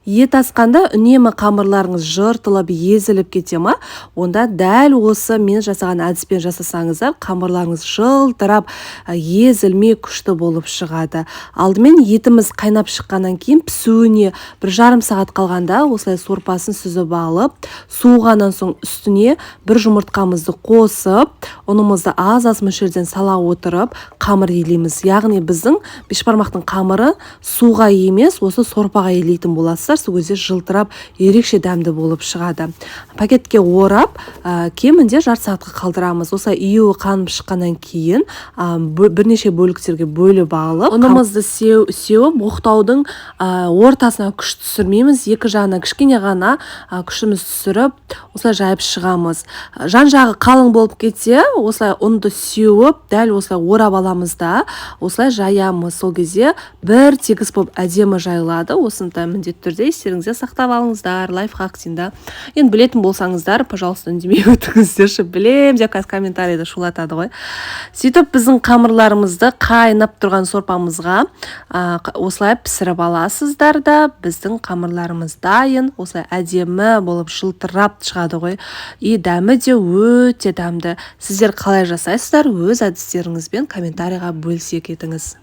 Ет асқанда үнемі қамырларыңыз жыртылып, езіліп кете ма? Онда дәл осы мен жасаған әдіспен жасасаңыздар, қамырларыңыз жылтырап, езілмей, күшті болып шығады. Алдымен етіміз қайнап шыққаннан кейін, пісуіне 1,5 сағат қалғанда, осылай сорпасын сүзіп алып, суығаннан соң үстіне бір жұмыртқамызды қосып, ұнымызды аз аз мөлшерден сала отырып қамыр илейміз. Яғни біздің бешбармақтың қамыры суға емес, осы сорпаға илейтін боласыздар. Сол кезде жылтырап, ерекше дәмді болып шығады. Пакетке орап, кемінде жарты сағатқа қалдырамыз. Осылай июі қанып шыққаннан кейін бірнеше бөліктерге бөліп алып, ұнымызды сеуіп, оқтаудың ортасына күш түсірмейміз, екі жағына кішкене ғана күшіміз түсіріп, осылай жайып шығамыз. Жан жағы қалың болып кетсе, осылай ұнды сеуіп, дәл осылай орап аламыз да, осылай жаямыз. Сол кезде бір тегіс болып, әдемі жайылады. Осыны да міндетті түрде естеріңізде сақтап алыңыздар, лайфхак дейін да. Енді білетін болсаңыздар, пожалуйста, үндемей өтіңіздерші, білем деп қазір комментарийді шулатады ғой. Сөйтіп, біздің қамырларымызды қайнап тұрған сорпамызға осылай пісіріп аласыздар да, біздің қамырларымыз дайын. Осылай әдемі болып жылтырап шығады ғой, и дәмі де өте дәмді. Сіздер қалай жасайсыздар? Өз әдістеріңізбен комментарийға бөлісе кетіңіз.